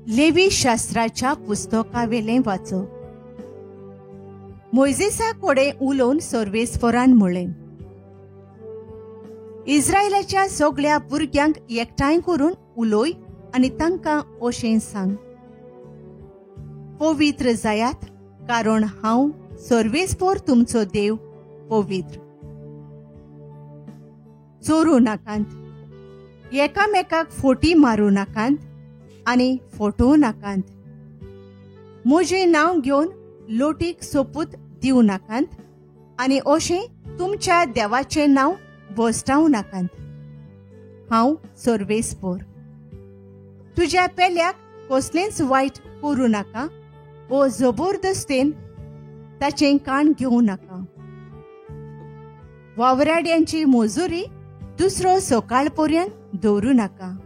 Levy शास्त्राच्या पुस्तकावेलें वाचप. मोयजेसा कडेन उलोवन सर्वेस्परान म्हळें, इस्रायलाच्या सगळ्या भुरग्यांक एकठांय करून उलोय आनी तांकां अशें सांग, पवित्र जायात, कारण हांव सर्वेस्पर तुमचो देव पवित्र. चोरू नाकात, एकामेकाक फोटी मारूं नाकात आनी फटोवं नाकात. म्हजें नांव घेवन लोटीक सोपूत दिवं नाकात आनी अशें तुमच्या देवाचें नांव भश्टावं नाकात. हांव सर्वेस्पर. तुज्या पेल्याक कसलेंच वायट करूं नाका वो जबरदस्तेन ताचें काण घेवं नाका. वावराड्यांची मजुरी दुसरो सकाळ पर्यंत दवरूं नाका.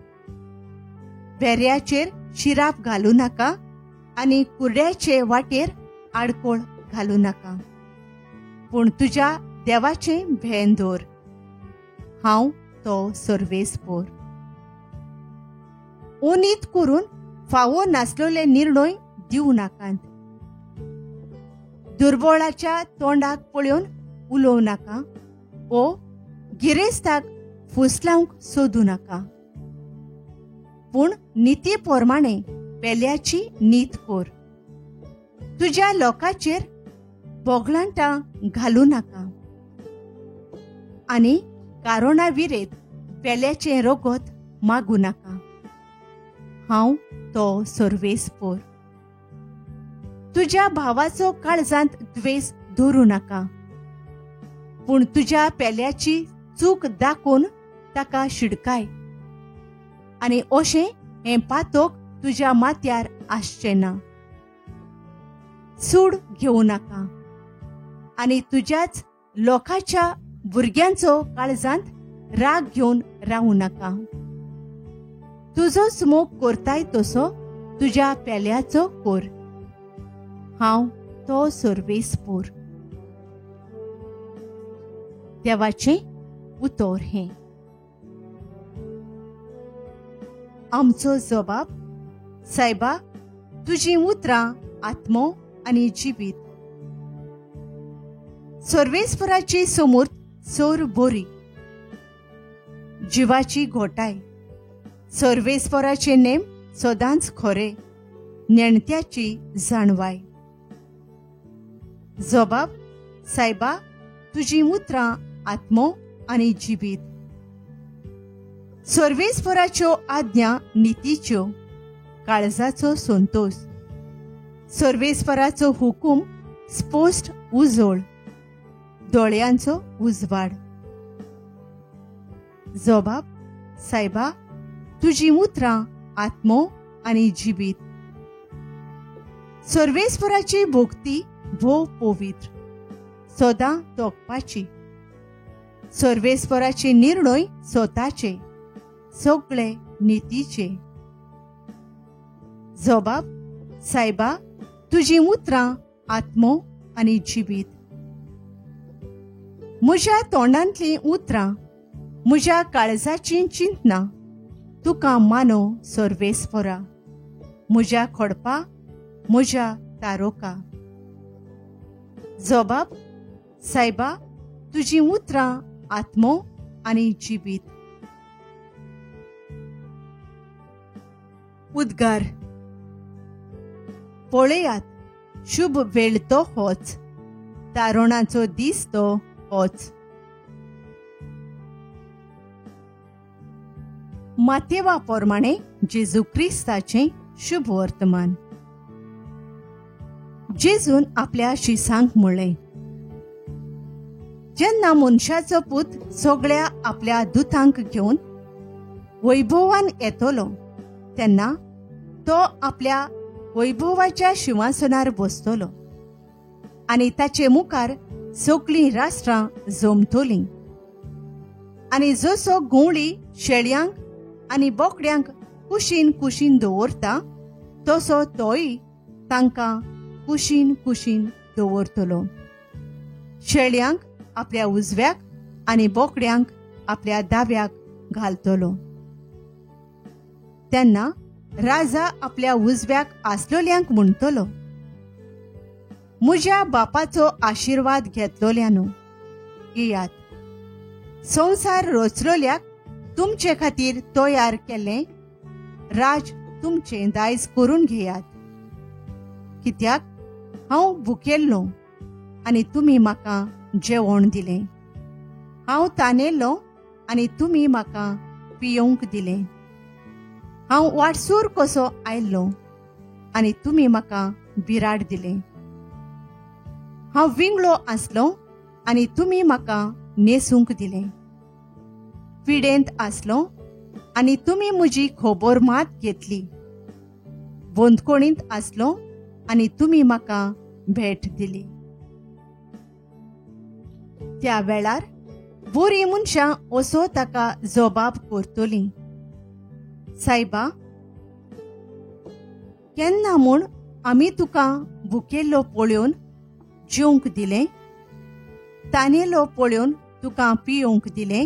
वेऱ्याचेर शिराप घालूं नाका आनी कुर्ड्याचे वाटेर आडकोळ घालूं नाका, पूण तुज्या देवाचें भें दवर. हांव तो सर्वेस्पर. उनीत करून फावो नासलेले निर्णय दिवं नाकात. दुर्बळाच्या तोंडाक पळोवन उलोवं नाका ओ गिरेस्ताक फुसलावंक सोदूं नाका, पूण निती प्रमाणे पेल्याची नीत कर. तुज्या लोकांचेर बोगलांटां घालूं नाका आनी कारणा विरेत पेल्याचें रगत मागूं नाका. हांव तो सर्वेस्पर. तुज्या भावाचो काळजांत द्वेस धरूं नाका, पूण तुज्या पेल्याची चूक दाखोवन ताका शिडकाय आनी अशें हें पातोक तुज्या माथ्यार आसचें ना. सूड घेवं नाका आनी तुज्याच लोकांच्या भुरग्यांचो काळजांत राग घेवन रावूं नाका. तुजो मोग करताय तसो तुज्या पेल्याचो कोर. हांव तो सर्वेस्पर. देवाचें उतर हें. आमचो जबाब, सायबा, तुजीं उतरां आत्मो आनी जिवीत. सर्वेस्पराची समूर्त सोर बोरी, जिवाची घोटाय. सर्वेस्पराचे नेम सदांच खरे, नेणत्याची जाणवाय. जबाब, सायबा, तुजीं उतरां आत्मो आनी जिवीत. सर्वेस्पराच्यो आज्ञा नितीच्यो, काळजाचो संतोष. सर्वेस्पराचो हुकूम स्पश्ट उजोळ, दोळ्यांचो उजवाड. जबाब, सायबा, तुजीं उतरां आत्मो आनी जिवीत. सर्वेस्पराची भक्ती भोव पवित्र, सदां तोखपाची. सर्वेस्पराचे निर्णय स्वताचे, सगळे नितीचे. जबाब, सायबा, तुजीं उतरां आत्मो आनी जिवीत. म्हज्या तोंडांतलीं उतरां, म्हज्या काळजाचीं चिंतनां तुका मानो सर्वेस्परा, म्हज्या खडपा, म्हज्या तारोका. जबाब, सायबा, तुजीं उतरां आत्मो आनी जिवीत. उद्गार. पळयात, शुभ वेळ तो होच, तारुणाचो दीस तो होच. मातेवा प्रमाणे जेजू क्रिस्ताचें शुभ वर्तमान. जेजून आपल्या शिसांक म्हणलें, जेन्ना मनशाचो पूत सगळ्या आपल्या दुतांक घेवन वैभवान येतलो तेन्ना तो आपल्या वैभवाच्या शिंवासनार बसतलो आनी ताचे मुखार सगळीं राष्ट्रां जमतलीं. आनी जसो घुंवळी शेळयांक आनी बोकड्यांक कुशीन कुशीन दवरता तसो तोय तांकां कुशीन कुशीन दवरतलो. शेळयांक आपल्या उजव्याक आनी बोकड्यांक आपल्या दाव्याक घालतलो. तेन्ना राजा आपल्या उजव्याक आसलोल्यांक म्हणटलो, म्हज्या बापाचो आशिर्वाद घेतलोल्यानो, येयात, संवसार रचलोल्याक तुमचे खातीर तयार केल्लें राज तुमचें दायज करून घेयात. कित्याक हांव भुकेल्लो आनी तुमी म्हाका जेवण दिलें, हांव तानेल्लो आनी तुमी म्हाका पियोवंक दिलें, हांव वाटसूर कसो आयल्लो आनी तुमी म्हाका बिराड दिलें, हांव विंगळो आसलो आनी तुमी म्हाका न्हेसूंक दिलें, पिडेंत आसलो आनी तुमी म्हजी खबर मात घेतली, बंदखणींत आसलो आनी तुमी म्हाका भेट दिली. त्या वेळार बरीं मनशां असो ताका जबाब करतलीं, सायबा, केन्ना म्हूण आमी तुका भुकेल्लो पळोवन जेवंक दिलें, तानेलो पळोवन तुका पियोवंक दिलें,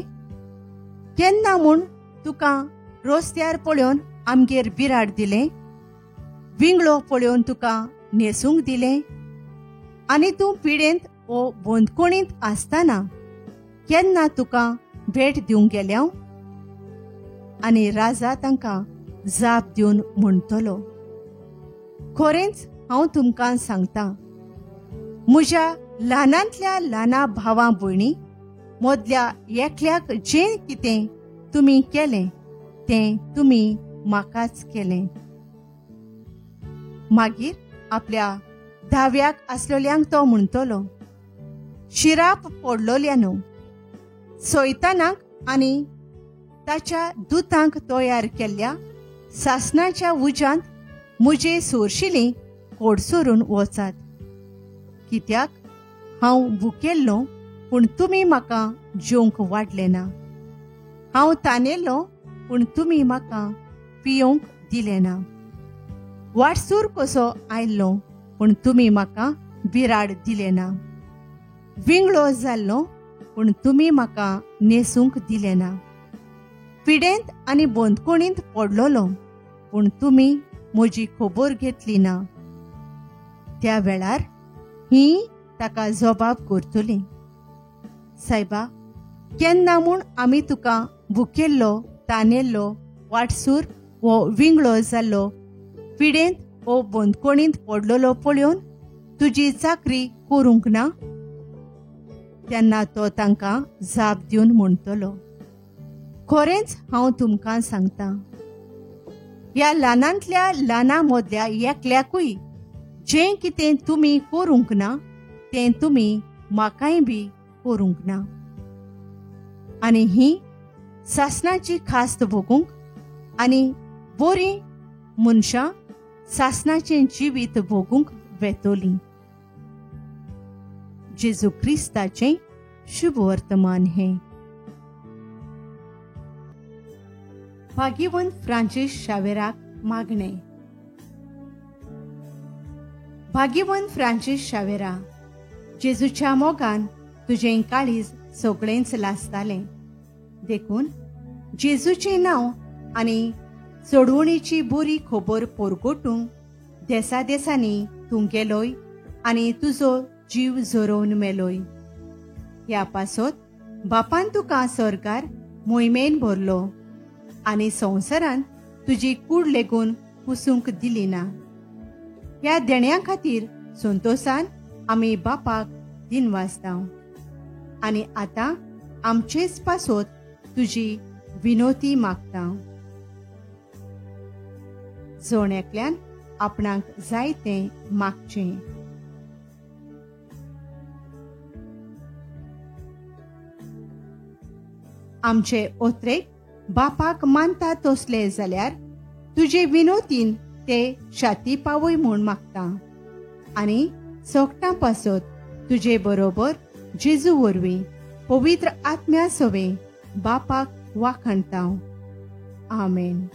केन्ना म्हूण तुका रस्त्यार पळोवन आमगेर बिराड दिलें, विंगळो पळोवन तुका न्हेसूंक दिलें, आनी तूं पिडेंत वो बंदखणींत आसतना केन्ना तुका भेट दिवंक गेल्या? आनी राजा तांकां जाप दिवन म्हणटलो, खरेंच हांव तुमकां सांगता, म्हज्या ल्हानांतल्या ल्हाना भावां भयणी मदल्या एकल्याक जें कितें तुमी केलें तें तुमी म्हाकाच केलें. मागीर आपल्या धाव्याक आसलोल्यांक तो म्हणटलो, शिराप पडलोल्यानो, सैतानाक आनी ताच्या दुतांक तयार केल्ल्या सासणाच्या उज्यांत म्हजे सोरशिली कोडसरून वचात. कित्याक हांव भुकेल्लो पूण तुमी म्हाका जेवंक वाडलें ना, हांव तानेल्लो पूण तुमी म्हाका पियोवंक दिलें ना, वाटसूर कसो आयल्लो पूण तुमी म्हाका बिराड दिलें ना, विंगळो जाल्लो पूण तुमी म्हाका न्हेसूंक दिलें ना, पिडेंत आनी बंदखणींत पडलोलो पूण तुमी म्हजी खबर घेतली ना. त्या वेळार ही ताका जबाब करतली, सायबा, केन्ना म्हूण आमी तुका भुकेल्लो, तानेल्लो, वाटसूर वो विंगळो जाल्लो, पिडेंत वो बंदखणींत पडलोलो पळोवन तुजी चाकरी करूंक ना? तेन्ना तो तांकां जाप दिवन म्हणटलो, खरेंच हांव तुमकां सांगता, ह्या ल्हानांतल्या ल्हाना मदल्या एकल्याकूय जें कितें तुमी करूंक ना तें तुमी म्हाकाय बी करूंक ना. आनी ही सासणाची खास्त भोगूंक आनी बरीं मनशां सासणाचें जिवीत भोगूंक वेतोलीं. जेजू क्रिस्ताचें शुभ वर्तमान हें. भाग्यवंत फ्रांसीस शावेराक मागणें. भाग्यवंत फ्रांसीस शावेरा, जेजूच्या मोगान तुजें काळीज सगळेंच लासतालें, देखून जेजूचें नांव आनी सोडवणीची बरी खबर पोरगोटूंक देसा देसांनी तूं गेलोय आनी तुजो जीव झरोवन मेलोय. ह्या पासत बापान तुका सरकार मोहिमेन भरलो आनी संवसारान तुजी कूड लेगून पुसूंक दिली ना. ह्या देण्या खातीर संतोशान आमी बापाक दिनवासता आनी आतां आमचेच पासत तुजी विनोती मागता. जण एकल्यान आपणाक जाय तें मागचें. आमचे ओत्रेक बापाक मानता तसले जाल्यार तुजे विनोतीन ते शाती पावय म्हूण मागता आनी सोगटां पासत तुजे बरोबर जेजू वरवीं पवित्र आत्म्या सवें बापाक वाखाणता. आमेन.